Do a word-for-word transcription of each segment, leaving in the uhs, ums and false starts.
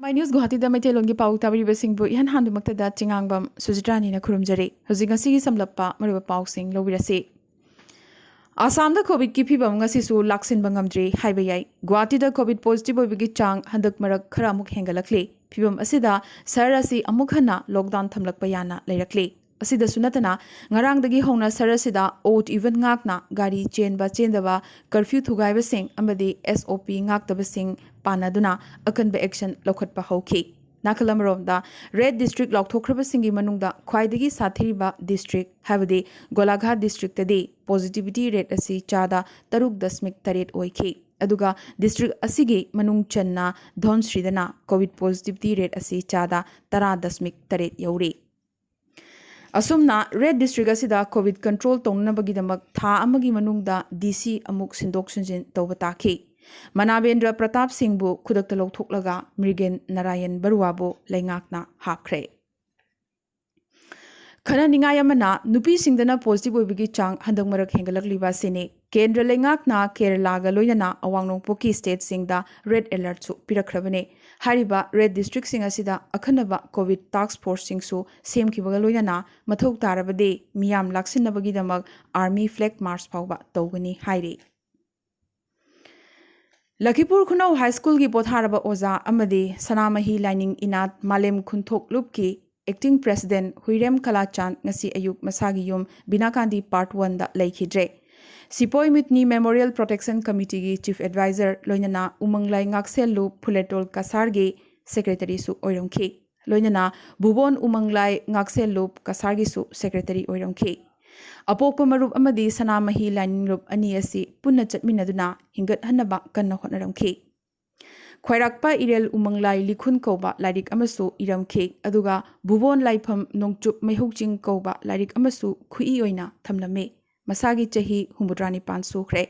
ꯄꯥꯏ ꯅ꯭ꯌꯨꯁ ꯒꯨꯋꯥꯍꯥꯇꯤꯗ ꯃꯩꯇꯩꯂꯣꯟꯒꯤ ꯄꯥꯎ ꯇꯥꯕꯤꯔꯤꯕꯁꯤꯡꯕꯨ ꯏꯍꯥꯟ ꯍꯥꯟꯕꯃꯛꯇꯗ ꯆꯤꯉꯥꯡꯕꯝ ꯁꯨꯖꯤꯇ꯭ꯔꯥꯅꯤꯅ ꯈꯨꯔꯨꯝꯖꯔꯤ꯫ ꯍꯧꯖꯤꯛ ꯉꯁꯤꯒꯤ ꯁꯝꯂꯞꯄ ꯃꯔꯨꯑꯣꯏꯕ ꯄꯥꯎꯁꯤꯡ ꯂꯧꯕꯤꯔꯁꯤ꯫ ꯑꯁꯥꯝꯗ ꯀꯣꯚꯤꯗꯀꯤ ꯐꯤꯕꯝ ꯉꯁꯤꯁꯨ ꯂꯥꯛꯁꯤꯟꯕ ꯉꯝꯗ꯭ꯔꯤ ꯍꯥꯏꯕ ꯌꯥꯏ꯫ ꯒꯨꯋꯥꯍꯥꯇꯤꯗ ꯀꯣꯚꯤꯗ ꯄꯣꯖꯤꯇꯤꯚ ꯑꯣꯏꯕꯒꯤ ꯆꯥꯡ ꯍꯟꯗꯛ ꯃꯔꯛ ꯈꯔ ꯑꯃꯨꯛ ꯍꯦꯟꯒꯠꯂꯛꯂꯤ꯫ ꯐꯤꯕꯝ ꯑꯁꯤꯗ ꯁꯍꯔ ꯑꯁꯤ ꯑꯃꯨꯛ ꯍꯟꯅ ꯂꯣꯛꯗꯥꯎꯟ ꯊꯝꯂꯛꯄ ꯌꯥꯅ ꯂꯩꯔꯛꯂꯤ꯫ ꯑꯁꯤꯗꯁꯨ ꯅꯠꯇꯅ, ꯉꯔꯥꯡꯗꯒꯤ ꯍꯧꯅ ꯁꯍꯔ ꯑꯁꯤꯗ ꯑꯣꯗ ꯏꯚꯟ ꯉꯥꯛꯅ ꯒꯥꯔꯤ ꯆꯦꯟꯕ ꯆꯦꯟꯗꯕ, ꯀꯔꯐ꯭ꯌꯨ ꯊꯨꯒꯥꯏꯕꯁꯤꯡ ꯑꯃꯗꯤ ꯑꯦꯁ ꯑꯣ ꯄꯤ ꯉꯥꯛꯇꯕꯁꯤꯡ ꯄꯥꯟꯅꯗꯨꯅ ꯑꯀꯟꯕ ꯑꯦꯛꯁꯟ ꯂꯧꯈꯠꯄ ꯍꯧꯈꯤ꯫ ꯅꯥꯀꯜ ꯑꯃꯔꯣꯝꯗ, ꯔꯦꯗ ꯗꯤꯁꯇ꯭ꯔꯤꯛ ꯂꯥꯎꯊꯣꯛꯈ꯭ꯔꯕꯁꯤꯡꯒꯤ ꯃꯅꯨꯡꯗ ꯈ꯭ꯋꯥꯏꯗꯒꯤ ꯁꯥꯊꯤꯔꯤꯕ ꯗꯤꯁꯇ꯭ꯔꯤꯛ, ꯍꯥꯏꯕꯗꯤ ꯒꯣꯂꯥꯘꯥꯠ ꯗꯤꯁꯇ꯭ꯔꯤꯛꯇꯗꯤ ꯄꯣꯖꯤꯇꯤꯚꯤꯇꯤ ꯔꯦꯠ ꯑꯁꯤ ꯆꯥꯗ ꯇꯔꯨꯛ ꯗꯁꯃꯤꯛ ꯇꯔꯦꯠ ꯑꯣꯏꯈꯤ꯫ ꯑꯗꯨꯒ ꯗꯤꯁꯇ꯭ꯔꯤꯛ ꯑꯁꯤꯒꯤ ꯃꯅꯨꯡ ꯆꯟꯅ ꯙꯣꯟꯁ꯭ꯔꯤꯗꯅ ꯀꯣꯚꯤꯗ ꯄꯣꯖꯤꯇꯤꯚꯤꯇꯤ ꯔꯦꯠ ꯑꯁꯤ ꯆꯥꯗ ꯇꯔꯥ ꯗꯁꯃꯤꯛ ꯇꯔꯦꯠ ꯌꯧꯔꯤ꯫ ꯑꯁꯨꯝꯅ ꯔꯦꯗ ꯗꯤꯁꯇ꯭ꯔꯤꯛ ꯑꯁꯤꯗ ꯀꯣꯚꯤꯗ ꯀꯟꯇ꯭ꯔꯣꯜ ꯇꯧꯅꯅꯕꯒꯤꯗꯃꯛ ꯊꯥ ꯑꯃꯒꯤ ꯃꯅꯨꯡꯗ ꯗꯤ ꯁꯤ ꯑꯃꯨꯛ ꯁꯤꯟꯗꯣꯛ ꯁꯤꯟꯖꯤꯟ ꯇꯧꯕ ꯇꯥꯈꯤ꯫ ꯃꯅꯥꯕꯦꯟꯗ꯭ꯔ ꯄ꯭ꯔꯇꯥꯞ ꯁꯤꯡꯕꯨ ꯈꯨꯗꯛꯇ ꯂꯧꯊꯣꯛꯂꯒ ꯃ꯭ꯔꯤꯒꯦꯟ ꯅꯥꯔꯥꯌꯟ ꯕꯔꯨꯋꯥꯕꯨ ꯂꯩꯉꯥꯛꯅ ꯍꯥꯞꯈ꯭ꯔꯦ꯫ ꯈꯟꯅꯅꯤꯡꯉꯥꯏ ꯑꯃꯅ, ꯅꯨꯄꯤꯁꯤꯡꯗꯅ ꯄꯣꯖꯤꯇꯤꯚ ꯑꯣꯏꯕꯒꯤ ꯆꯥꯡ ꯍꯟꯗꯛ ꯃꯔꯛ ꯍꯦꯟꯒꯠꯂꯛꯂꯤꯕ ꯑꯁꯤꯅꯤ꯫ ꯀꯦꯟꯗ꯭ꯔ ꯂꯩꯉꯥꯛꯅ ꯀꯦꯔꯂꯥꯒ ꯂꯣꯏꯅꯅ ꯑꯋꯥꯡ ꯅꯣꯡꯄꯣꯛꯀꯤ ꯁ꯭ꯇꯦꯠꯁꯤꯡꯗ ꯔꯦꯗ ꯑꯦꯂꯔꯠꯁꯨ ꯄꯤꯔꯛꯈ꯭ꯔꯕꯅꯤ꯫ ꯍꯥꯏꯔꯤꯕ ꯔꯦꯗ ꯗꯤꯁꯇ꯭ꯔꯤꯛꯁꯤꯡ ꯑꯁꯤꯗ ꯑꯈꯟꯅꯕ ꯀꯣꯚꯤꯗ ꯇꯥꯁ꯭ꯛ ꯐꯣꯔꯁꯁꯤꯡꯁꯨ ꯁꯦꯝꯈꯤꯕꯒ ꯂꯣꯏꯅꯅ ꯃꯊꯧ ꯇꯥꯔꯕꯗꯤ ꯃꯤꯌꯥꯝ ꯂꯥꯛꯁꯤꯟꯅꯕꯒꯤꯗꯃꯛ ꯑꯥꯔꯃꯤ ꯐ꯭ꯂꯦꯒ ꯃꯥꯔꯆ ꯐꯥꯎꯕ ꯇꯧꯒꯅꯤ ꯍꯥꯏꯔꯤ꯫ ꯂꯈꯤꯄꯨꯔ ꯈꯨꯅꯧ ꯍꯥꯏ ꯁ꯭ꯀꯨꯜꯒꯤ ꯄꯣꯊꯥꯔꯕ ꯑꯣꯖꯥ ꯑꯃꯗꯤ ꯁꯅꯥꯃꯍꯤ ꯂꯥꯏꯅꯤꯡ ꯏꯅꯥꯠ ꯃꯥꯂꯦꯝ ꯈꯨꯟꯊꯣꯛ ꯂꯨꯞꯀꯤ ꯑꯦꯛꯇꯤꯡ ꯄ꯭ꯔꯦꯁꯤꯗꯦꯟꯠ ꯍꯨꯏꯔꯦꯝ ꯀꯂꯥꯆꯥꯟ ꯉꯁꯤ ꯑꯌꯨꯛ ꯃꯁꯥꯒꯤ ꯌꯨꯝ ꯕꯤꯅꯥꯀꯥꯟꯗꯤ ꯄꯥꯔꯠ ꯋꯥꯟꯗ ꯂꯩꯈꯤꯗ꯭ꯔꯦ꯫ ꯁꯤꯄꯣꯏ ꯃꯤꯠꯅꯤ ꯃꯦꯃꯣꯔꯤꯌꯦꯜ ꯄ꯭ꯔꯣꯇꯦꯛꯁꯟ ꯀꯃꯤꯇꯤꯒꯤ ꯆꯤꯐ ꯑꯦꯗꯚꯥꯏꯖꯔ, ꯂꯣꯏꯅꯅ ꯎꯃꯪꯂꯥꯏ ꯉꯥꯛꯁꯦꯜꯂꯨꯞ ꯐꯨꯂꯦꯇꯣꯜ ꯀꯁꯥꯔꯒꯤ ꯁꯦꯀ꯭ꯔꯦꯇꯔꯤꯁꯨ ꯑꯣꯏꯔꯝꯈꯤ꯫ ꯂꯣꯏꯅꯅ ꯚꯨꯕꯣꯟ ꯎꯃꯪꯂꯥꯏ ꯉꯥꯛꯁꯦꯜꯂꯨꯞ ꯀꯁꯥꯔꯒꯤꯁꯨ ꯁꯦꯀ꯭ꯔꯦꯇꯔꯤ ꯑꯣꯏꯔꯝꯈꯤ꯫ ꯑꯄꯣꯛꯄ ꯃꯔꯨꯞ ꯑꯃꯗꯤ ꯁꯅꯥꯃꯍꯤ ꯂꯥꯏꯅꯤꯡꯂꯨꯞ ꯑꯅꯤ ꯑꯁꯤ ꯄꯨꯟꯅ ꯆꯠꯃꯤꯟꯅꯗꯨꯅ ꯍꯤꯡꯒꯠꯍꯟꯅꯕ ꯀꯟꯅ ꯍꯣꯠꯅꯔꯝꯈꯤ꯫ ꯈ꯭ꯋꯥꯏꯔꯥꯛꯄ ꯏꯔꯦꯜ ꯎꯃꯪꯂꯥꯏ ꯂꯤꯈꯨꯟ ꯀꯧꯕ ꯂꯥꯏꯔꯤꯛ ꯑꯃꯁꯨ ꯏꯔꯝꯈꯤ, ꯑꯗꯨꯒ ꯚꯨꯕꯣꯟ ꯂꯥꯏꯐꯝ ꯅꯣꯡꯆꯨꯞ ꯃꯩꯍꯧ ꯆꯤꯡ ꯀꯧꯕ ꯂꯥꯏꯔꯤꯛ ꯑꯃꯁꯨ ꯈꯨꯏ ꯑꯣꯏꯅ ꯊꯝꯂꯝꯃꯤ꯫ ꯃꯁꯥꯒꯤ ꯆꯍꯤ ꯍꯨꯝꯐꯨꯇꯔꯥ ꯅꯤꯄꯥꯟ ꯁꯨꯈ꯭ꯔꯦ꯫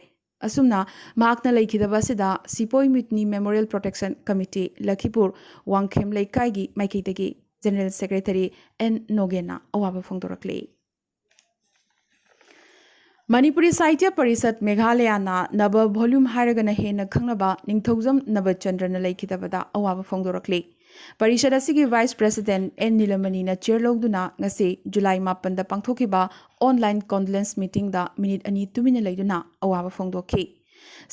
ꯑꯁꯨꯝꯅ ꯃꯍꯥꯛꯅ ꯂꯩꯈꯤꯗꯕ ꯑꯁꯤꯗ ꯁꯤꯄꯣꯏ ꯃꯤꯠꯅꯤ ꯃꯦꯃꯣꯔꯤꯌꯦꯜ ꯄ꯭ꯔꯣꯇꯦꯛꯁꯟ ꯀꯃꯤꯇꯤ ꯂꯈꯤꯄꯨꯔ ꯋꯥꯡꯈꯦꯝ ꯂꯩꯀꯥꯏꯒꯤ ꯃꯥꯏꯀꯩꯗꯒꯤ ꯖꯦꯅꯔꯦꯜ ꯁꯦꯀ꯭ꯔꯦꯇꯔꯤ ꯑꯦꯟ ꯅꯣꯒꯦꯟꯅ ꯑꯋꯥꯕ ꯐꯣꯡꯗꯣꯔꯛꯂꯤ꯫ ꯃꯅꯤꯄꯨꯔꯤ ꯁꯥꯍꯤꯇ꯭ꯌ ꯄꯔꯤꯁꯠ ꯃꯦꯘꯥꯂꯌꯥꯅ ꯅꯕ ꯚꯣꯂ꯭ꯌꯨꯝ ꯍꯥꯏꯔꯒꯅ ꯍꯦꯟꯅ ꯈꯪꯅꯕ ꯅꯤꯡꯊꯧꯖꯝ ꯅꯕꯆꯟꯗ꯭ꯔꯅ ꯂꯩꯈꯤꯗꯕꯗ ꯑꯋꯥꯕ ꯐꯣꯡꯗꯣꯔꯛꯂꯤ꯫ ꯄꯔꯤꯁꯠ ꯑꯁꯤꯒꯤ ꯚꯥꯏꯁ ꯄ꯭ꯔꯦꯁꯤꯗꯦꯟꯠ ꯑꯦꯟ ꯅꯤꯂꯃꯅꯤꯅ ꯆꯤꯌꯔ ꯂꯧꯗꯨꯅ ꯉꯁꯤ ꯖꯨꯂꯥꯏ ꯃꯥꯄꯟꯗ ꯄꯥꯡꯊꯣꯛꯈꯤꯕ ꯑꯣꯟꯂꯥꯏꯟ ꯀꯣꯟꯗꯣꯂꯦꯟꯁ ꯃꯤꯇꯤꯡꯗ ꯃꯤꯅꯤꯠ ꯑꯅꯤ ꯇꯨꯃꯤꯟꯅ ꯂꯩꯗꯨꯅ ꯑꯋꯥꯕ ꯐꯣꯡꯗꯣꯛꯈꯤ꯫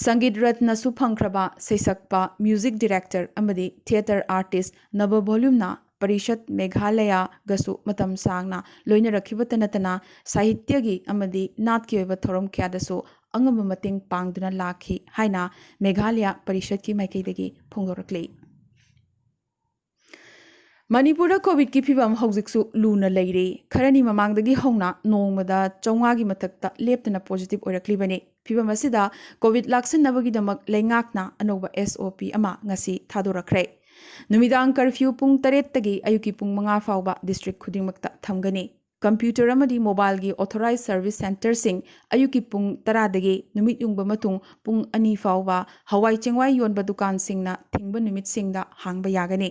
ꯁꯪꯒꯤꯠ ꯔꯠꯅꯁꯨ ꯐꯪꯈ꯭ꯔꯕ ꯁꯩꯁꯛꯄ, ꯃ꯭ꯌꯨꯖꯤꯛ ꯗꯤꯔꯦꯛꯇꯔ ꯑꯃꯗꯤ ꯊꯤꯌꯦꯇꯔ ꯑꯥꯔꯇꯤꯁ ꯅꯕ ꯚꯣꯂ꯭ꯌꯨꯝꯅ ꯄꯔꯤꯁꯠ ꯃꯦꯘꯥꯂꯌꯥꯒꯁꯨ ꯃꯇꯝ ꯁꯥꯡꯅ ꯂꯣꯏꯅꯔꯛꯈꯤꯕꯇ ꯅꯠꯇꯅ ꯁꯥꯍꯤꯇ꯭ꯌꯒꯤ ꯑꯃꯗꯤ ꯅꯥꯠꯀꯤ ꯑꯣꯏꯕ ꯊꯧꯔꯝ ꯀꯌꯥꯗꯁꯨ ꯑꯉꯝꯕ ꯃꯇꯦꯡ ꯄꯥꯡꯗꯨꯅ ꯂꯥꯛꯈꯤ ꯍꯥꯏꯅ ꯃꯦꯘꯥꯂꯌꯥ ꯄꯔꯤꯁꯠꯀꯤ ꯃꯥꯏꯀꯩꯗꯒꯤ ꯐꯣꯡꯗꯣꯔꯛꯂꯤ꯫ ꯃꯅꯤꯄꯨꯔꯗ ꯀꯣꯚꯤꯗꯀꯤ ꯐꯤꯕꯝ ꯍꯧꯖꯤꯛꯁꯨ ꯂꯨꯅ ꯂꯩꯔꯤ꯫ ꯈꯔꯅꯤ ꯃꯃꯥꯡꯗꯒꯤ ꯍꯧꯅ ꯅꯣꯡꯃꯗ ꯆꯥꯝꯃꯉꯥꯒꯤ ꯃꯊꯛꯇ ꯂꯦꯞꯇꯅ ꯄꯣꯖꯤꯇꯤꯚ ꯑꯣꯏꯔꯛꯂꯤꯕꯅꯤ꯫ ꯐꯤꯕꯝ ꯑꯁꯤꯗ ꯀꯣꯚꯤꯗ ꯂꯥꯛꯁꯤꯟꯅꯕꯒꯤꯗꯃꯛ ꯂꯩꯉꯥꯛꯅ ꯑꯅꯧꯕ ꯑꯦꯁ ꯑꯣ ꯄꯤ ꯑꯃ ꯉꯁꯤ ꯊꯥꯗꯣꯔꯛꯈ꯭ꯔꯦ꯫ ꯅꯨꯃꯤꯗꯥꯡ ꯀꯔꯐ꯭ꯌꯨ ꯄꯨꯡ ꯇꯔꯦꯠꯇꯒꯤ ꯑꯌꯨꯛꯀꯤ ꯄꯨꯡ ꯃꯉꯥ ꯐꯥꯎꯕ ꯗꯤꯁꯇ꯭ꯔꯤꯛ ꯈꯨꯗꯤꯡꯃꯛꯇ ꯊꯝꯒꯅꯤ꯫ ꯀꯝꯄ꯭ꯌꯨꯇꯔ ꯑꯃꯗꯤ ꯃꯣꯕꯥꯏꯜꯒꯤ ꯑꯣꯊꯣꯔꯥꯏꯖ ꯁꯔꯚꯤꯁ ꯁꯦꯟꯇꯔꯁꯤꯡ ꯑꯌꯨꯛꯀꯤ ꯄꯨꯡ ꯇꯔꯥꯗꯒꯤ ꯅꯨꯃꯤꯠ ꯌꯨꯡꯕ ꯃꯇꯨꯡ ꯄꯨꯡ ꯑꯅꯤ ꯐꯥꯎꯕ ꯍꯋꯥꯏ ꯆꯦꯡꯋꯥꯏ ꯌꯣꯟꯕ ꯗꯨꯀꯥꯟꯁꯤꯡꯅ ꯊꯤꯡꯕ ꯅꯨꯃꯤꯠꯁꯤꯡꯗ ꯍꯥꯡꯕ ꯌꯥꯒꯅꯤ꯫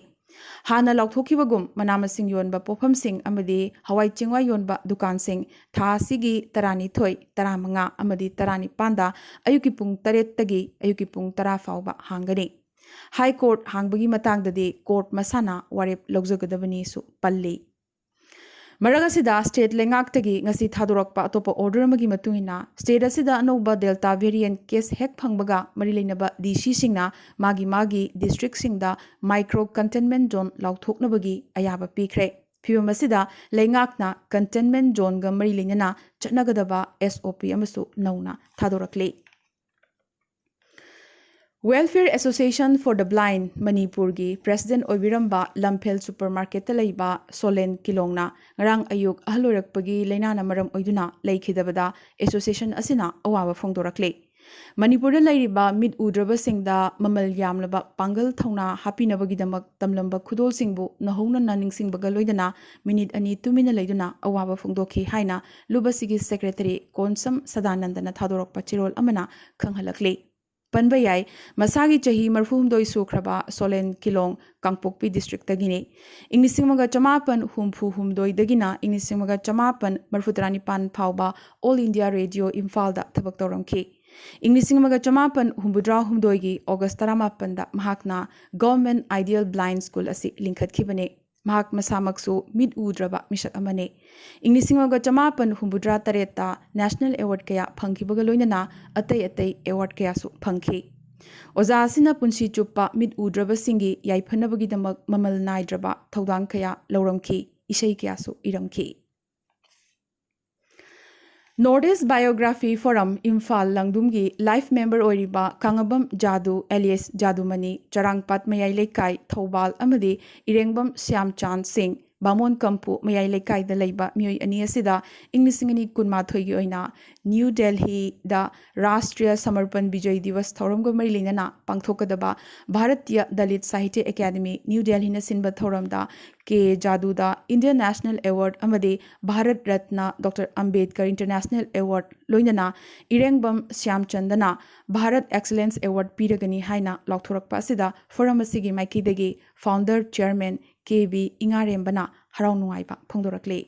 ꯍꯥꯟꯅ ꯂꯥꯎꯊꯣꯛꯈꯤꯕꯒꯨꯝ, ꯃꯅꯥ ꯃꯁꯤꯡ ꯌꯣꯟꯕ ꯄꯣꯠꯐꯝꯁꯤꯡ ꯑꯃꯗꯤ ꯍꯋꯥꯏ ꯆꯦꯡꯋꯥꯏ ꯌꯣꯟꯕ ꯗꯨꯀꯥꯟꯁꯤꯡ ꯊꯥ ꯑꯁꯤꯒꯤ ꯇꯔꯥꯅꯤꯊꯣꯏ, ꯇꯔꯥꯃꯉꯥ ꯑꯃꯗꯤ ꯇꯔꯥꯅꯤꯄꯥꯟꯗ ꯑꯌꯨꯛꯀꯤ ꯄꯨꯡ ꯇꯔꯦꯠꯇꯒꯤ ꯑꯌꯨꯛꯀꯤ ꯄꯨꯡ ꯇꯔꯥ ꯐꯥꯎꯕ ꯍꯥꯡꯒꯅꯤ꯫ ꯍꯥꯏ ꯀꯣꯔꯠ ꯍꯥꯡꯕꯒꯤ ꯃꯇꯥꯡꯗꯗꯤ ꯀꯣꯔꯠ ꯃꯁꯥꯅ ꯋꯥꯔꯦꯞ ꯂꯧꯖꯒꯗꯕꯅꯤꯁꯨ ꯄꯜꯂꯤ꯫ ꯃꯔꯛ ꯑꯁꯤꯗ, ꯁ꯭ꯇꯦꯠ ꯂꯩꯉꯥꯛꯇꯒꯤ ꯉꯁꯤ ꯊꯥꯗꯣꯔꯛꯄ ꯑꯇꯣꯞꯄ ꯑꯣꯔꯗꯔ ꯑꯃꯒꯤ ꯃꯇꯨꯡ ꯏꯟꯅ, ꯁ꯭ꯇꯦꯠ ꯑꯁꯤꯗ ꯑꯅꯧꯕ ꯗꯦꯜꯇꯥ ꯚꯦꯔꯤꯌꯦꯟꯠ ꯀꯦꯁ ꯍꯦꯛ ꯐꯪꯕꯒ ꯃꯔꯤ ꯂꯩꯅꯕ ꯗꯤ ꯁꯤꯁꯤꯡꯅ ꯃꯥꯒꯤ ꯃꯥꯒꯤ ꯗꯤꯁꯇ꯭ꯔꯤꯛꯁꯤꯡꯗ ꯃꯥꯏꯀ꯭ꯔꯣ ꯀꯟꯇꯦꯟꯃꯦꯟꯠ ꯖꯣꯟ ꯂꯥꯎꯊꯣꯛꯅꯕꯒꯤ ꯑꯌꯥꯕ ꯄꯤꯈ꯭ꯔꯦ꯫ ꯐꯤꯕꯝ ꯑꯁꯤꯗ, ꯂꯩꯉꯥꯛꯅ ꯀꯟꯇꯦꯟꯃꯦꯟꯠ ꯖꯣꯟꯒ ꯃꯔꯤ ꯂꯩꯅꯅ ꯆꯠꯅꯒꯗꯕ ꯑꯦꯁ ꯑꯣ ꯄꯤ ꯑꯃꯁꯨ ꯅꯧꯅ ꯊꯥꯗꯣꯔꯛꯂꯤ꯫ Welfare Association for the Blind ꯃꯅꯤꯄꯨꯔꯒꯤ ꯄ꯭ꯔꯦꯁꯤꯗꯦꯟꯠ ꯑꯣꯏꯕꯤꯔꯝꯕ ꯂꯝꯐꯦꯜ ꯁꯨꯄꯔ ꯃꯥꯔꯀꯦꯠꯇ ꯂꯩꯕ ꯁꯣꯂꯦꯟ ꯀꯤꯂꯣꯡꯅ ꯉꯔꯥꯡ ꯑꯌꯨꯛ ꯑꯍꯜ ꯑꯣꯏꯔꯛꯄꯒꯤ ꯂꯥꯏꯅꯥꯅ ꯃꯔꯝ ꯑꯣꯏꯗꯨꯅ ꯂꯩꯈꯤꯗꯕꯗ ꯑꯦꯁꯣꯁꯤꯌꯦꯁꯟ ꯑꯁꯤꯅ ꯑꯋꯥꯕ ꯐꯣꯡꯗꯣꯔꯛꯂꯤ꯫ ꯃꯅꯤꯄꯨꯔꯗ ꯂꯩꯔꯤꯕ ꯃꯤꯠ ꯎꯗ꯭ꯔꯕꯁꯤꯡꯗ ꯃꯃꯜ ꯌꯥꯝꯂꯕ ꯄꯥꯡꯒꯜ ꯊꯧꯅꯥ ꯍꯥꯞꯄꯤꯅꯕꯒꯤꯗꯃꯛ ꯇꯝꯂꯝꯕ ꯈꯨꯗꯣꯜꯁꯤꯡꯕꯨ ꯅꯧꯍꯧꯅꯅ ꯅꯤꯡꯁꯤꯡꯕꯒ ꯂꯣꯏꯅꯅ ꯃꯤꯅꯤꯠ ꯑꯅꯤ ꯇꯨꯃꯤꯟꯅ ꯂꯩꯗꯨꯅ ꯑꯋꯥꯕ ꯐꯣꯡꯗꯣꯛꯈꯤ ꯍꯥꯏꯅ ꯂꯨꯞ ꯑꯁꯤꯒꯤ ꯁꯦꯀ꯭ꯔꯦꯇꯔꯤ ꯀꯣꯟꯁꯝ ꯁꯗꯥꯅꯟꯗꯅ ꯊꯥꯗꯣꯔꯛꯄ ꯆꯦꯔꯣꯜ ꯑꯃꯅ ꯈꯪꯍꯜꯂꯛꯂꯤ꯫ ꯄꯟꯕ ꯌꯥꯏ꯫ ꯃꯁꯥꯒꯤ ꯆꯍꯤ ꯃꯔꯤꯐꯨ ꯍꯨꯝꯗꯣꯏ ꯁꯨꯈ꯭ꯔꯕ ꯁꯣꯂꯦꯟ ꯀꯤꯂꯣꯡ ꯀꯥꯡꯄꯣꯛꯄꯤ ꯗꯤꯁꯇ꯭ꯔꯤꯛꯇꯒꯤꯅꯤ꯫ ꯏꯪ ꯂꯤꯁꯤꯡ ꯑꯃꯒ ꯆꯃꯥꯄꯟ ꯍꯨꯝꯐꯨ ꯍꯨꯝꯗꯣꯏꯗꯒꯤꯅ ꯏꯪ ꯂꯤꯁꯤꯡ ꯑꯃꯒ ꯆꯃꯥꯄꯟ ꯃꯔꯤꯐꯨ ꯇꯔꯥꯅꯤꯄꯥꯟ ꯐꯥꯎꯕ ꯑꯣꯜ ꯏꯟꯗꯤꯌꯥ ꯔꯦꯗꯤꯑꯣ ꯏꯝꯐꯥꯜꯗ ꯊꯕꯛ ꯇꯧꯔꯝꯈꯤ꯫ ꯏꯪ ꯂꯤꯁꯤꯡ ꯑꯃꯒ ꯆꯃꯥꯄꯟ ꯍꯨꯝꯐꯨꯇꯔꯥ ꯍꯨꯝꯗꯣꯏꯒꯤ ꯑꯣꯒꯁ ꯇꯔꯥꯃꯥꯄꯟꯗ ꯃꯍꯥꯛꯅ ꯒꯚꯔꯟꯃꯦꯟꯠ ꯑꯥꯏꯗꯤꯌꯦꯜ ꯕ꯭ꯂꯥꯏꯟꯗ ꯁ꯭ꯀꯨꯜ ꯑꯁꯤ ꯂꯤꯡꯈꯠꯈꯤꯕꯅꯤ꯫ ꯃꯍꯥꯛ ꯃꯁꯥꯃꯛꯁꯨ ꯃꯤꯠ ꯎꯗ꯭ꯔꯕ ꯃꯤꯁꯛ ꯑꯃꯅꯤ꯫ ꯏꯪ ꯂꯤꯁꯤꯡ ꯑꯃꯒ ꯆꯃꯥꯄꯟ ꯍꯨꯝꯐꯨꯇꯔꯥ ꯇꯔꯦꯠꯇ ꯅꯦꯁꯅꯦꯜ ꯑꯦꯋꯥꯔꯗ ꯀꯌꯥ ꯐꯪꯈꯤꯕꯒ ꯂꯣꯏꯅꯅ ꯑꯇꯩ ꯑꯇꯩ ꯑꯦꯋꯥꯔꯗ ꯀꯌꯥꯁꯨ ꯐꯪꯈꯤ꯫ ꯑꯣꯖꯥ ꯑꯁꯤꯅ ꯄꯨꯟꯁꯤ ꯆꯨꯞꯄ ꯃꯤꯠ ꯎꯗ꯭ꯔꯕꯁꯤꯡꯒꯤ ꯌꯥꯏꯐꯅꯕꯒꯤꯗꯃꯛ ꯃꯃꯜ ꯅꯥꯏꯗ꯭ꯔꯕ ꯊꯧꯗꯥꯡ ꯀꯌꯥ ꯂꯧꯔꯝꯈꯤ, ꯏꯁꯩ ꯀꯌꯥꯁꯨ ꯏꯔꯝꯈꯤ꯫ North East biography forum Imphal ꯂꯪꯗꯨꯝꯒꯤ ꯂꯥꯏꯐ ꯃꯦꯝꯕꯔ ꯑꯣꯏꯔꯤꯕ ꯀꯥꯉꯕꯝ ꯖꯥꯗꯨ ꯑꯦꯂꯤꯌꯁ ꯖꯥꯗꯨꯃꯅꯤ, ꯆꯔꯥꯡꯄꯥꯠ ꯃꯌꯥꯏ ꯂꯩꯀꯥꯏ, ꯊꯧꯕꯥꯜ ꯑꯃꯗꯤ ꯏꯔꯦꯡꯕꯝ ꯁ꯭ꯌꯥꯝꯆꯥꯟ ꯁꯤꯡ, ꯕꯥꯃꯣꯟ ꯀꯝꯄꯨ ꯃꯌꯥꯏ ꯂꯩꯀꯥꯏꯗ ꯂꯩꯕ ꯃꯤꯑꯣꯏ ꯑꯅꯤ ꯑꯁꯤꯗ ꯏꯪ ꯂꯤꯁꯤꯡ ꯑꯅꯤ ꯀꯨꯟꯃꯥꯊꯣꯏꯒꯤ ꯑꯣꯏꯅ ꯅ꯭ꯌꯨ ꯗꯦꯜꯍꯤꯗ ꯔꯥꯁꯇ꯭ꯔꯤꯌ ꯁꯃꯔꯄꯟ ꯕꯤꯖꯣꯏ ꯗꯤꯋꯁ ꯊꯧꯔꯝꯒ ꯃꯔꯤ ꯂꯩꯅꯅ ꯄꯥꯡꯊꯣꯛꯀꯗꯕ ꯚꯥꯔꯇꯤꯌ ꯗꯂꯤꯠ ꯁꯥꯍꯤꯇ꯭ꯌ ꯑꯦꯀꯥꯗꯃꯤ, ꯅ꯭ꯌꯨ ꯗꯦꯜꯍꯤꯅ ꯁꯤꯟꯕ ꯊꯧꯔꯝꯗ ꯀꯦ ꯖꯥꯗꯨꯗ ꯏꯟꯗꯤꯌꯟ ꯅꯦꯁꯅꯦꯜ ꯑꯦꯋꯥꯔꯗ ꯑꯃꯗꯤ Bharat Ratna doctor Ambedkar international award ꯂꯣꯏꯅꯅ ꯏꯔꯦꯡꯕꯝ ꯁ꯭ꯌꯥꯝꯆꯟꯗꯅ ꯚꯥꯔꯠ ꯑꯦꯛꯁꯂꯦꯟꯁ ꯑꯦꯋꯥꯔꯗ ꯄꯤꯔꯒꯅꯤ ꯍꯥꯏꯅ ꯂꯥꯎꯊꯣꯔꯛꯄ ꯑꯁꯤꯗ ꯐꯣꯔꯝ ꯑꯁꯤꯒꯤ ꯃꯥꯏꯀꯩꯗꯒꯤ ꯐꯥꯎꯟꯗꯔ ꯆꯤꯌꯔꯃꯦꯟ ꯀꯦ ꯕꯤ ꯏꯉꯥꯔꯦꯝꯕꯅ ꯍꯔꯥꯎ ꯅꯨꯡꯉꯥꯏꯕ ꯐꯣꯡꯗꯣꯔꯛꯂꯤ꯫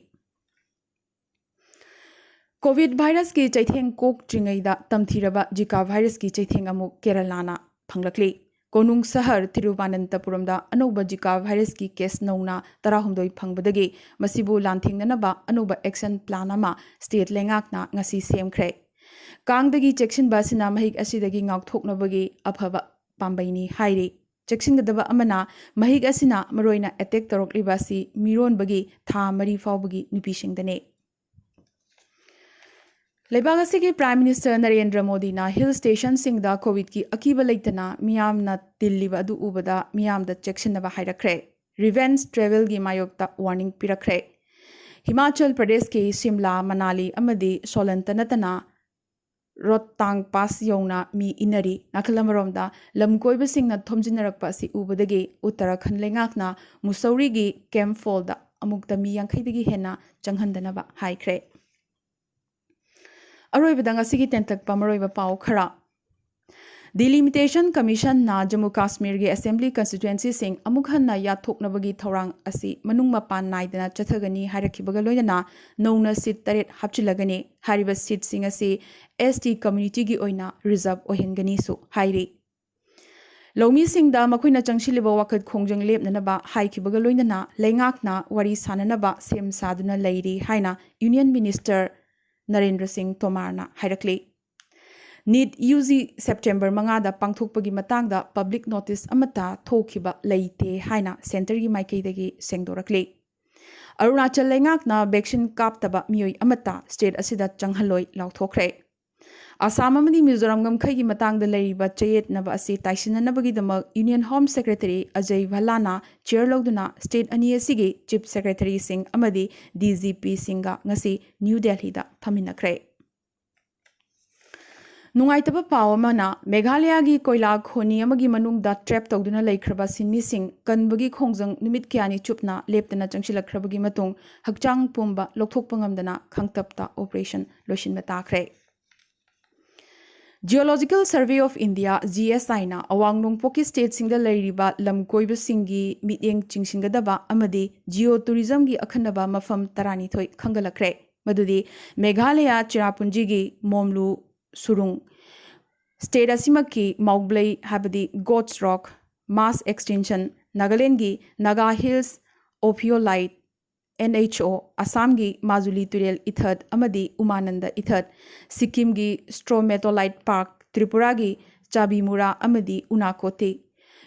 ꯀꯣꯚꯤꯗ ꯚꯥꯏꯔꯁꯀꯤ ꯆꯩꯊꯦꯡ ꯀꯣꯛꯇ꯭ꯔꯤꯉꯩꯗ ꯇꯝꯊꯤꯔꯕ ꯖꯤꯀꯥ ꯚꯥꯏꯔꯁꯀꯤ ꯆꯩꯊꯦꯡ ꯑꯃꯨꯛ ꯀꯦꯔꯂꯥꯅ ꯐꯪꯂꯛꯂꯤ꯫ ꯀꯣꯅꯨꯡ ꯁꯍꯔ ꯊꯤꯔꯨꯕꯥꯅꯟꯇꯄꯨꯔꯝꯗ ꯑꯅꯧꯕ ꯖꯤꯀꯥ ꯚꯥꯏꯔꯁꯀꯤ ꯀꯦꯁ ꯅꯧꯅ ꯇꯔꯥꯍꯨꯝꯗꯣꯏ ꯐꯪꯕꯗꯒꯤ ꯃꯁꯤꯕꯨ ꯂꯥꯟꯊꯦꯡꯅꯅꯕ ꯑꯅꯧꯕ ꯑꯦꯛꯁꯟ ꯄ꯭ꯂꯥꯟ ꯑꯃ ꯁ꯭ꯇꯦꯠ ꯂꯩꯉꯥꯛꯅ ꯉꯁꯤ ꯁꯦꯝꯈ꯭ꯔꯦ꯫ ꯀꯥꯡꯗꯒꯤ ꯆꯦꯛꯁꯤꯟꯕ ꯑꯁꯤꯅ ꯃꯍꯤꯛ ꯑꯁꯤꯗꯒꯤ ꯉꯥꯛꯊꯣꯛꯅꯕꯒꯤ ꯑꯐꯕ ꯄꯥꯝꯕꯩꯅꯤ ꯍꯥꯏꯔꯤ꯫ ꯆꯦꯛꯁꯤꯟꯒꯗꯕ ꯑꯃꯅ, ꯃꯍꯤꯛ ꯑꯁꯤꯅ ꯃꯔꯨꯑꯣꯏꯅ ꯑꯦꯇꯦꯛ ꯇꯧꯔꯛꯂꯤꯕ ꯑꯁꯤ ꯃꯤꯔꯣꯟꯕꯒꯤ ꯊꯥ ꯃꯔꯤ ꯐꯥꯎꯕꯒꯤ ꯅꯨꯄꯤꯁꯤꯡꯗꯅꯤ꯫ ꯂꯩꯕꯥꯛ ꯑꯁꯤꯒꯤ ꯄ꯭ꯔꯥꯏꯝ ꯃꯤꯅꯤꯁꯇꯔ ꯅꯔꯦꯟꯗ꯭ꯔ ꯃꯣꯗꯤꯅ ꯍꯤꯜ ꯁ꯭ꯇꯦꯁꯟꯁꯤꯡꯗ ꯀꯣꯚꯤꯗꯀꯤ ꯑꯀꯤꯕ ꯂꯩꯇꯅ ꯃꯤꯌꯥꯝꯅ ꯇꯤꯜꯂꯤꯕ ꯑꯗꯨ ꯎꯕꯗ ꯃꯤꯌꯥꯝꯗ ꯆꯦꯛꯁꯤꯟꯅꯕ ꯍꯥꯏꯔꯛꯈ꯭ꯔꯦ꯫ ꯔꯤꯚꯦꯟꯖ ꯇ꯭ꯔꯦꯚꯦꯜꯒꯤ ꯃꯥꯌꯣꯛꯇ ꯋꯥꯔꯅꯤꯡ ꯄꯤꯔꯛꯈ꯭ꯔꯦ꯫ ꯍꯤꯃꯥꯆꯜ ꯄ꯭ꯔꯗꯦꯁꯀꯤ ꯁꯤꯝꯂꯥ, ꯃꯅꯥꯂꯤ ꯑꯃꯗꯤ ꯁꯣꯂꯟꯇ ꯅꯠꯇꯅ ꯔꯣꯠꯇꯥꯡ ꯄꯥꯁ ꯌꯧꯅ ꯃꯤ ꯏꯟꯅꯔꯤ꯫ ꯅꯥꯀꯜ ꯑꯃꯔꯣꯝꯗ ꯂꯝ ꯀꯣꯏꯕꯁꯤꯡꯅ ꯊꯣꯝꯖꯤꯟꯅꯔꯛꯄ ꯑꯁꯤ ꯎꯕꯗꯒꯤ ꯎꯠꯇꯔꯥꯈꯟꯗ ꯂꯩꯉꯥꯛꯅ ꯃꯨꯁꯧꯔꯤꯒꯤ ꯀꯦꯝ ꯐꯣꯜꯗ ꯑꯃꯨꯛꯇ ꯃꯤ ꯌꯥꯡꯈꯩꯗꯒꯤ ꯍꯦꯟꯅ ꯆꯪꯍꯟꯗꯅꯕ ꯍꯥꯏꯈ꯭ꯔꯦ꯫ ꯑꯔꯣꯏꯕꯗ ꯉꯁꯤꯒꯤ ꯇꯦꯟꯇꯛꯄ ꯃꯔꯨꯑꯣꯏꯕ ꯄꯥꯎ ꯈꯔ꯫ Delimitation Commissionꯅ ꯖꯝꯃꯨ ꯀꯥꯁꯃꯤꯔꯒꯤ Assembly Constituencyꯁꯤꯡ ꯑꯃꯨꯛ ꯍꯟꯅ ꯌꯥꯠꯊꯣꯛꯅꯕꯒꯤ ꯊꯧꯔꯥꯡ ꯑꯁꯤ ꯃꯅꯨꯡ ꯃꯄꯥꯟ ꯅꯥꯏꯗꯅ ꯆꯠꯊꯒꯅꯤ ꯍꯥꯏꯔꯛꯈꯤꯕꯒ ꯂꯣꯏꯅꯅ ꯅꯧꯅ seat ꯇꯔꯦꯠ ꯍꯥꯞꯆꯤꯜꯂꯒꯅꯤ꯫ ꯍꯥꯏꯔꯤꯕ seatꯁꯤꯡ ꯑꯁꯤ S T communityꯒꯤ ꯑꯣꯏꯅ reserve ꯑꯣꯏꯍꯟꯒꯅꯤꯁꯨ ꯍꯥꯏꯔꯤ꯫ ꯂꯧꯃꯤꯁꯤꯡꯗ ꯃꯈꯣꯏꯅ ꯆꯪꯁꯤꯜꯂꯤꯕ ꯋꯥꯈꯜ ꯈꯣꯡꯖꯪ ꯂꯦꯞꯅꯅꯕ ꯍꯥꯏꯈꯤꯕꯒ ꯂꯣꯏꯅꯅ ꯂꯩꯉꯥꯛꯅ ꯋꯥꯔꯤ ꯁꯥꯅꯅꯕ ꯁꯦꯝ ꯁꯥꯗꯨꯅ ꯂꯩꯔꯤ ꯍꯥꯏꯅ Union Minister ꯅꯔꯦꯟꯗ꯭ꯔ ꯁꯤꯡ ꯇꯣꯃꯥꯔꯅ ꯍꯥꯏꯔꯛꯂꯤ꯫ NEET UG September ꯃꯉꯥꯗ ꯄꯥꯡꯊꯣꯛꯄꯒꯤ ꯃꯇꯥꯡꯗ public notice ꯑꯃꯠꯇ ꯊꯣꯛꯈꯤꯕ ꯂꯩꯇꯦ ꯍꯥꯏꯅ centreꯒꯤ ꯃꯥꯏꯀꯩꯗꯒꯤ ꯁꯦꯡꯗꯣꯔꯛꯂꯤ꯫ ꯑꯔꯨꯅꯥꯆꯜ ꯂꯩꯉꯥꯛꯅ vaccine ꯀꯥꯞꯇꯕ ꯃꯤꯑꯣꯏ ꯑꯃꯠꯇ state ꯑꯁꯤꯗ ꯆꯪꯍꯜꯂꯣꯏ ꯂꯥꯎꯊꯣꯛꯈ꯭ꯔꯦ꯫ ꯑꯁꯥꯝ ꯑꯃꯗꯤ ꯃꯤꯖꯣꯔꯥꯝ ꯉꯝꯈꯩꯒꯤ ꯃꯇꯥꯡꯗ ꯂꯩꯔꯤꯕ ꯆꯌꯦꯠꯅꯕ ꯑꯁꯤ ꯇꯥꯏꯁꯤꯟꯅꯅꯕꯒꯤꯗꯃꯛ Union Home Secretary Ajay ꯚꯜꯂꯥꯅ chair ꯂꯧꯗꯨꯅ state ꯑꯅꯤ ꯑꯁꯤꯒꯤ Chief Secretaryꯁꯤꯡ ꯑꯃꯗꯤ DGPꯁꯤꯡꯒ ꯉꯁꯤ ꯅ꯭ꯌꯨ ꯗꯦꯜꯍꯤꯗ ꯐꯝꯃꯤꯟꯅꯈ꯭ꯔꯦ꯫ ꯅꯨꯡꯉꯥꯏꯇꯕ ꯄꯥꯎ ꯑꯃꯅ, ꯃꯦꯘꯥꯂꯌꯥꯒꯤ ꯀꯣꯏꯂꯥ ꯈꯣꯅꯤ ꯑꯃꯒꯤ ꯃꯅꯨꯡꯗ trap ꯇꯧꯗꯨꯅ ꯂꯩꯈ꯭ꯔꯕ ꯁꯤꯟꯃꯤꯁꯤꯡ ꯀꯟꯕꯒꯤ ꯈꯣꯡꯖꯪ ꯅꯨꯃꯤꯠ ꯀꯌꯥꯅꯤ ꯆꯨꯞꯅ ꯂꯦꯞꯇꯅ ꯆꯪꯁꯤꯜꯂꯛꯈ꯭ꯔꯕꯒꯤ ꯃꯇꯨꯡ ꯍꯛꯆꯥꯡ ꯄꯨꯝꯕ ꯂꯧꯊꯣꯛꯄ ꯉꯝꯗꯅ ꯈꯥꯡꯇꯞꯇ operation ꯂꯣꯏꯁꯤꯟꯕ ꯇꯥꯈ꯭ꯔꯦ꯫ Geological Survey of India, GSIꯅ ꯑꯋꯥꯡ ꯅꯣꯡꯄꯣꯛꯀꯤ stateꯁꯤꯡꯗ ꯂꯩꯔꯤꯕ ꯂꯝ ꯀꯣꯏꯕꯁꯤꯡꯒꯤ ꯃꯤꯠꯌꯦꯡ ꯆꯤꯡꯁꯤꯟꯒꯗꯕ ꯑꯃꯗꯤ geotourismꯒꯤ ꯑꯈꯟꯅꯕ ꯃꯐꯝ ꯇꯔꯥꯅꯤꯊꯣꯏ ꯈꯪꯒꯠꯂꯛꯈ꯭ꯔꯦ, ꯃꯗꯨꯗꯤ ꯃꯦꯘꯥꯂꯌꯥ ꯆꯦꯔꯥꯄꯨꯟꯖꯤꯒꯤ ꯃꯣꯝꯂꯨ ꯁꯨꯔꯨꯡ, state ꯑꯁꯤꯃꯛꯀꯤ ꯃꯥꯎꯕ꯭ꯂꯩ ꯍꯥꯏꯕꯗꯤ Goats Rock, mass extinction, ꯅꯥꯒꯥꯂꯦꯟꯗꯒꯤ Naga Hills Ophiolite, NHO, ꯑꯁꯥꯝꯒꯤ ꯃꯥꯖꯨꯂꯤ ꯇꯨꯔꯦꯜ ꯏꯊꯠ ꯑꯃꯗꯤ ꯎꯃꯥꯅꯟꯗ ꯏꯊꯠ, ꯁꯤꯛꯀꯤꯝꯒꯤ Stromatolite Park, ꯇ꯭ꯔꯤꯄꯨꯔꯥꯒꯤ ꯆꯥꯕꯤꯃꯨꯔꯥ ꯑꯃꯗꯤ ꯎꯅꯥꯀꯣꯇꯤ,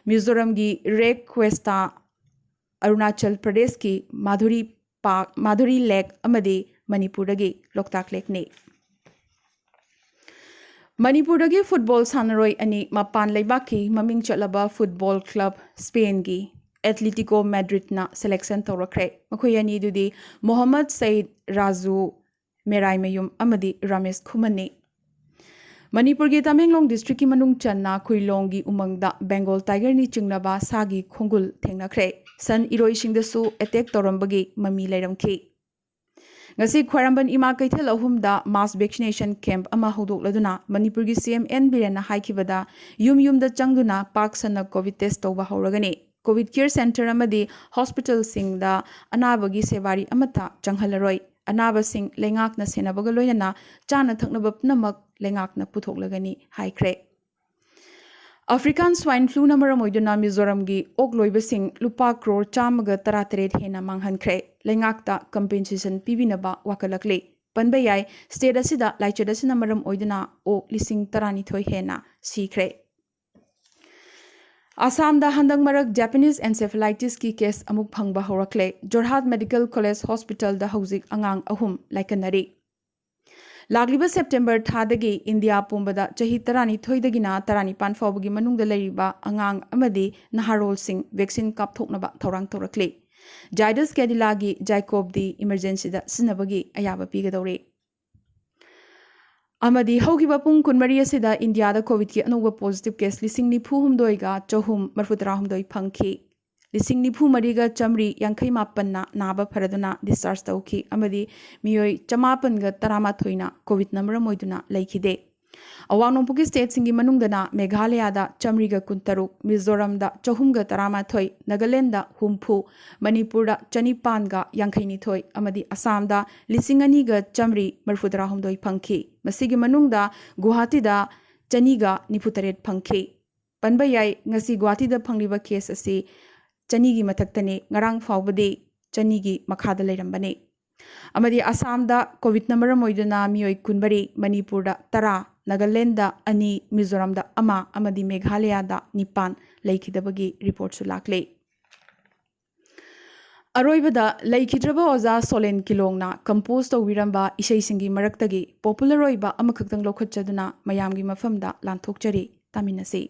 ꯃꯤꯖꯣꯔꯥꯝꯒꯤ ꯔꯦꯛ ꯀ꯭ꯋꯦꯁꯇꯥ, ꯑꯔꯨꯅꯥꯆꯜ ꯄ꯭ꯔꯗꯦꯁꯀꯤ ꯃꯥꯙꯨꯔꯤ Park, ꯃꯥꯙꯨꯔꯤ Lake ꯑꯃꯗꯤ ꯃꯅꯤꯄꯨꯔꯗꯒꯤ ꯂꯣꯛꯇꯥꯛ Lakeꯅꯤ꯫ ꯃꯅꯤꯄꯨꯔꯗꯒꯤ football ꯁꯥꯟꯅꯔꯣꯏ ꯑꯅꯤ ꯃꯄꯥꯟ ꯂꯩꯕꯥꯛꯀꯤ ꯃꯃꯤꯡ ꯆꯠꯂꯕ football club Spainꯒꯤ Atletico Madridꯅ selection ꯇꯧꯔꯛꯈ꯭ꯔꯦ꯫ ꯃꯈꯣꯏ ꯑꯅꯤꯗꯨꯗꯤ ꯃꯣꯍꯝꯃꯗ ꯁꯌꯤꯗ ꯔꯥꯖꯨ, ꯃꯦꯔꯥꯏꯃꯌꯨꯝ ꯑꯃꯗꯤ ꯔꯥꯃꯦꯁ ꯈꯨꯃꯟꯅꯤ꯫ ꯃꯅꯤꯄꯨꯔꯒꯤ ꯇꯃꯦꯡꯂꯣꯡ districtꯀꯤ ꯃꯅꯨꯡ ꯆꯟꯅ ꯈꯨꯏꯂꯣꯡꯒꯤ ꯎꯃꯪꯗ Bengal Tigerꯅꯤ ꯆꯤꯡꯅꯕ ꯁꯥꯒꯤ ꯈꯣꯡꯒꯨꯜ ꯊꯦꯡꯅꯈ꯭ꯔꯦ꯫ ꯁꯟ ꯏꯔꯣꯏꯁꯤꯡꯗꯁꯨ attack ꯇꯧꯔꯝꯕꯒꯤ ꯃꯃꯤ ꯂꯩꯔꯝꯈꯤ꯫ ꯉꯁꯤ ꯈ꯭ꯋꯥꯏꯔꯝꯕꯟ ꯏꯃꯥ ꯀꯩꯊꯦꯜ ꯑꯍꯨꯝꯗ mass vaccination camp ꯑꯃ ꯍꯧꯗꯣꯛꯂꯗꯨꯅ ꯃꯅꯤꯄꯨꯔꯒꯤ C M N ꯕꯤꯔꯦꯟꯅ ꯍꯥꯏꯈꯤꯕꯗ, ꯌꯨꯝ ꯌꯨꯝꯗ ꯆꯪꯗꯨꯅ ꯄꯥꯛ ꯁꯟꯅ COVID test ꯇꯧꯕ ꯍꯧꯔꯒꯅꯤ꯫ COVID care center ꯑꯃꯗꯤ hospitalꯁꯤꯡꯗ ꯑꯅꯥꯕꯒꯤ ꯁꯦꯕꯥꯔꯤ ꯑꯃꯠꯇ ꯆꯪꯍꯜꯂꯔꯣꯏ꯫ ꯑꯅꯥꯕꯁꯤꯡ ꯂꯩꯉꯥꯛꯅ ꯁꯦꯟꯅꯕꯒ ꯂꯣꯏꯅꯅ ꯆꯥꯅ ꯊꯛꯅꯕ ꯄꯨꯝꯅꯃꯛ ꯂꯩꯉꯥꯛꯅ ꯄꯨꯊꯣꯛꯂꯒꯅꯤ ꯍꯥꯏꯈ꯭ꯔꯦ꯫ African swine fluꯅ ꯃꯔꯝ ꯑꯣꯏꯗꯨꯅ ꯃꯤꯖꯣꯔꯥꯝꯒꯤ ꯑꯣꯛ ꯂꯣꯏꯕꯁꯤꯡ ꯂꯨꯄꯥ ꯀ꯭ꯔꯣꯔ ꯆꯥꯝꯃꯒ ꯇꯔꯥꯇꯔꯦꯠ ꯍꯦꯟꯅ ꯃꯥꯡꯍꯟꯈ꯭ꯔꯦ꯫ ꯂꯩꯉꯥꯛꯇ compensation ꯄꯤꯕꯤꯅꯕ ꯋꯥꯀꯠꯂꯛꯂꯤ꯫ ꯄꯟꯕ ꯌꯥꯏ, state ꯑꯁꯤꯗ ꯂꯥꯏꯆꯠ ꯑꯁꯤꯅ ꯃꯔꯝ ꯑꯣꯏꯗꯨꯅ ꯑꯣꯛ ꯂꯤꯁꯤꯡ ꯇꯔꯥꯅꯤꯊꯣꯏ ꯍꯦꯟꯅ ꯁꯤꯈ꯭ꯔꯦ꯫ ꯑꯁꯥꯝꯗ ꯍꯟꯗꯛ ꯃꯔꯛ Japanese encephalitisꯀꯤ case ꯑꯃꯨꯛ ꯐꯪꯕ ꯍꯧꯔꯛꯂꯦ꯫ ꯖꯣꯔꯍꯥꯠ Medical College Hospitalꯗ ꯍꯧꯖꯤꯛ ꯑꯉꯥꯡ ꯑꯍꯨꯝ ꯂꯥꯏꯀꯠꯅꯔꯤ꯫ ꯂꯥꯛꯂꯤꯕ September ꯊꯥꯗꯒꯤ ꯏꯟꯗꯤꯌꯥ ꯄꯨꯝꯕꯗ ꯆꯍꯤ ꯇꯔꯥꯅꯤꯊꯣꯏꯗꯒꯤꯅ ꯇꯔꯥꯅꯤꯄꯥꯟ ꯐꯥꯎꯕꯒꯤ ꯃꯅꯨꯡꯗ ꯂꯩꯔꯤꯕ ꯑꯉꯥꯡ ꯑꯃꯗꯤ ꯅꯍꯥꯔꯣꯜꯁꯤꯡ vaccine ꯀꯥꯞꯊꯣꯛꯅꯕ ꯊꯧꯔꯥꯡ ꯇꯧꯔꯛꯂꯤ꯫ Zydus Cadila ꯒꯤ Zycopv D emergencyꯗ ꯁꯤꯖꯤꯟꯅꯕꯒꯤ ꯑꯌꯥꯕ ꯄꯤꯒꯗꯧꯔꯤ꯫ ꯑꯃꯗꯤ ꯍꯧꯈꯤꯕ ꯄꯨꯡ ꯀꯨꯟꯃꯔꯤ ꯑꯁꯤꯗ ꯏꯟꯗꯤꯌꯥꯗ COVIDꯀꯤ ꯑꯅꯧꯕ positive case ꯂꯤꯁꯤꯡ ꯅꯤꯐꯨ ꯍꯨꯝꯗꯣꯏꯒ ꯆꯍꯨꯝ ꯃꯔꯤꯐꯨ ꯇꯔꯥ ꯍꯨꯝꯗꯣꯏ ꯐꯪꯈꯤ꯫ ꯂꯤꯁꯤꯡ ꯅꯤꯐꯨ ꯃꯔꯤꯒ ꯆꯥꯃꯔꯤ ꯌꯥꯡꯈꯩ ꯃꯥꯄꯟꯅ ꯅꯥꯕ ꯐꯔꯗꯨꯅ discharge ꯇꯧꯈꯤ ꯑꯃꯗꯤ ꯃꯤꯑꯣꯏ ꯆꯃꯥꯄꯟꯒ ꯇꯔꯥꯃꯥꯊꯣꯏꯅ COVIDꯅ ꯃꯔꯝ ꯑꯣꯏꯗꯨꯅ ꯂꯩꯈꯤꯗꯦ꯫ ꯑꯋꯥꯡ ꯅꯣꯡꯄꯣꯛꯀꯤ stateꯁꯤꯡꯒꯤ ꯃꯅꯨꯡꯗꯅ ꯃꯦꯘꯥꯂꯌꯥꯗ ꯆꯥꯃꯔꯤꯒ ꯀꯨꯟꯇꯔꯨꯛ, ꯃꯤꯖꯣꯔꯥꯝꯗ ꯆꯍꯨꯝꯒ ꯇꯔꯥꯃꯥꯊꯣꯏ, ꯅꯥꯒꯥꯂꯦꯟꯗ ꯍꯨꯝꯐꯨ, ꯃꯅꯤꯄꯨꯔꯗ ꯆꯅꯤꯄꯥꯟꯒ ꯌꯥꯡꯈꯩꯅꯤꯊꯣꯏ ꯑꯃꯗꯤ ꯑꯁꯥꯝꯗ ꯂꯤꯁꯤꯡ ꯑꯅꯤꯒ ꯆꯥꯃꯔꯤ ꯃꯔꯤꯐꯨ ꯇꯔꯥꯍꯨꯝꯗꯣꯏ ꯐꯪꯈꯤ꯫ ꯃꯁꯤꯒꯤ ꯃꯅꯨꯡꯗ ꯒꯨꯋꯥꯍꯥꯇꯤꯗ ꯆꯅꯤꯒ ꯅꯤꯐꯨ ꯇꯔꯦꯠ ꯐꯪꯈꯤ꯫ ꯄꯟꯕ ꯌꯥꯏ, ꯉꯁꯤ ꯒꯨꯋꯥꯍꯥꯇꯤꯗ ꯐꯪꯂꯤꯕ case ꯑꯁꯤ ꯆꯅꯤꯒꯤ ꯃꯊꯛꯇꯅꯤ꯫ ꯉꯔꯥꯡ ꯐꯥꯎꯕꯗꯤ ꯆꯅꯤꯒꯤ ꯃꯈꯥꯗ ꯂꯩꯔꯝꯕꯅꯤ꯫ ꯑꯃꯗꯤ ꯑꯁꯥꯝꯗ COVIDꯅ ꯃꯔꯝ ꯑꯣꯏꯗꯨꯅ ꯃꯤꯑꯣꯏ ꯀꯨꯟꯃꯔꯤ, ꯃꯅꯤꯄꯨꯔꯗ ꯇꯔꯥ, ꯅꯥꯒꯥꯂꯦꯟꯗ ꯑꯅꯤ, ꯃꯤꯖꯣꯔꯥꯝꯗ ꯑꯃ ꯑꯃꯗꯤ ꯃꯦꯘꯥꯂꯌꯥꯗ ꯅꯤꯄꯥꯟ ꯂꯩꯈꯤꯗꯕꯒꯤ reportꯁꯨ ꯂꯥꯛꯂꯤ꯫ ꯑꯔꯣꯏꯕꯗ ꯂꯩꯈꯤꯗ꯭ꯔꯕ ꯑꯣꯖꯥ ꯁꯣꯂꯦꯟ ꯀꯤꯂꯣꯡꯅ compose ꯇꯧꯕꯤꯔꯝꯕ ꯏꯁꯩꯁꯤꯡꯒꯤ ꯃꯔꯛꯇꯒꯤ popular ꯑꯣꯏꯕ ꯑꯃꯈꯛꯇꯪ ꯂꯧꯈꯠꯆꯗꯨꯅ ꯃꯌꯥꯝꯒꯤ ꯃꯐꯝꯗ ꯂꯥꯟꯊꯣꯛꯆꯔꯤ꯫ ꯇꯥꯃꯤꯟꯅꯁꯤ꯫